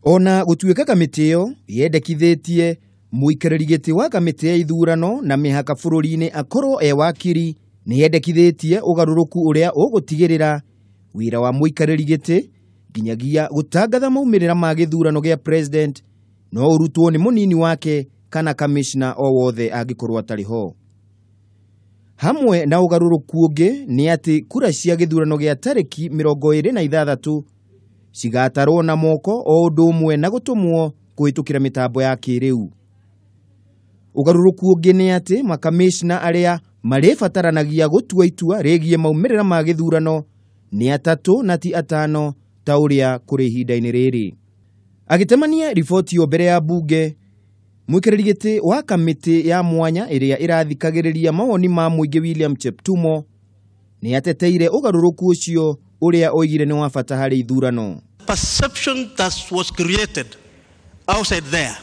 Ona gũtuĩka kamĩtĩ ĩyo yendekithĩtie mũikarĩri gĩtĩ wa kamĩtĩ ya ithurano na mĩhaka bũrũri-inĩ akorwo e wakiri, nĩ yendekithĩtie ũgarũrũku ũrĩa ũgũtigĩrĩra wĩra wa mũikarĩri gĩtĩ nginyagia gũtangatha maumĩrĩra ma gĩthurano gĩa president no ũrutwo nĩ mũnini wake kana kamishna o wothe angĩkorwo atarĩ ho. Hamwe na ũgarũrũku ũngĩ nĩ atĩ kura cia gĩthurano gĩa tarĩki 26 cigatarwo na moko o ũndũ ũmwe na gũtũmwo kũhĩtũkĩra mĩtambo ya kĩrĩu. Ũgarũrũku ũngĩ nĩ atĩ makamishna arĩa marĩbataranagia gũtua itua rĩgiĩ maumĩrĩra ma gĩthurano nĩ 3 na ti 5 ta ũrĩa kũrĩ ihinda-inĩ rĩrĩ. Agĩtemania riboti ĩyo mbere ya bunge, mũikarĩri gĩtĩ wa kamĩtĩ ya mwanya ĩrĩa ĩrathikagĩrĩria mawoni ma mũingĩ William Cheptumo nĩ ateteire ũgarũrũku ũcio ũrĩa oigire nĩ wa bata harĩ ithurano. Perception that was created outside there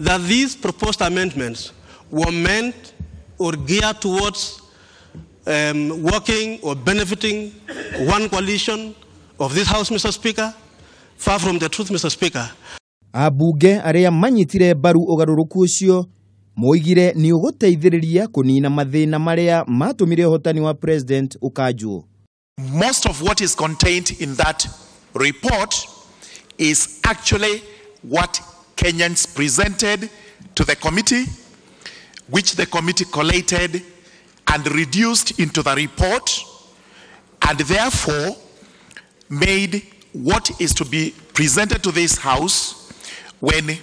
that these proposed amendments were meant or geared towards working or benefiting one coalition of this House, Mr. Speaker. Far from the truth, Mr. Speaker. Abunge arĩa manyitire mbaru ũgarũrũku ũcio moigire nĩ ũgũteithĩrĩria kũnina mathĩna marĩa matũmire ũhotani wa president ũkanjwo. Most of what is contained in that report is actually what Kenyans presented to the committee, which the committee collated and reduced into the report, and therefore made what is to be presented to this House when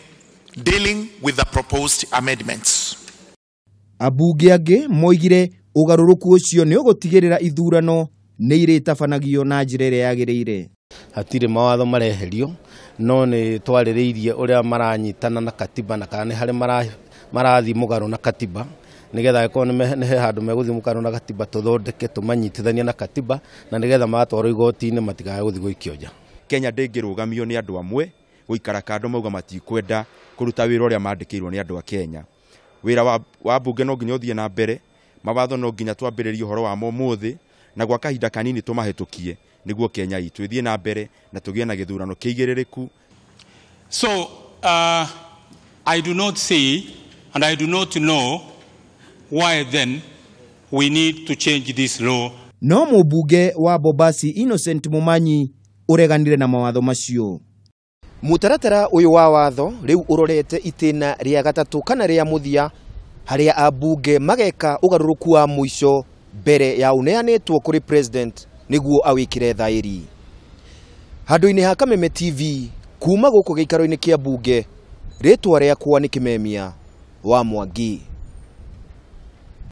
dealing with the proposed amendments. Abunge angĩ moigire ũgarũrũku ũcio nĩ ũgũtigĩrĩra ithurano nĩ irĩtabanagio na njĩra ĩrĩa yagĩrĩire. Hatirĩ mawatho mareherio, no nĩ twarĩrĩirie ũrĩa maranyitana na katiba na kana nĩ harĩ marathiĩ mũgarũ na katiba, nĩgetha angĩkorwo nĩ he handũ megũthiĩ mũgarũ na katiba tũthondeke tũmanyitithanie na katiba, na nĩgetha matwarwo igoti-inĩ matikae gũthiĩ gũikio nja. Kenya ndĩngĩrũgamio nĩ andũ amwe gũikara kando mauga matikwenda kũruta wĩra ũrĩa mandĩkĩirwo nĩ andũ a Kenya. Wĩra wa bunge no nginya ũthiĩ na mbere, mawatho no nginya twambĩrĩrie ũhoro wamo ũmũthĩ, na gwa kahinda kanini tũmahĩtũkie nĩguo Kenya itũ ĩthiĩ na mbere na tũgĩe na gĩthurano kĩigĩrĩrĩku. So I do not see and I do not know why then we need to change this law. No mũmbunge wa Bobasi Innocent Mumanyi ũreganire na mawatho macio. Mũtaratara ũyũ wa watho rĩu ũrorete itĩna rĩa gatatũ kana rĩa mũthia harĩa ambunge mageka ũgarũrũku wa mũico mbere ya ũneanĩtwo kũrĩ president nĩguo awĩkĩre thaĩri. Handũ-inĩ ha Kameme TV kuma gũkũ gĩikaro-inĩ kĩa bunge, rĩtwa rĩakwa nĩ Kimemia wa Mwangi.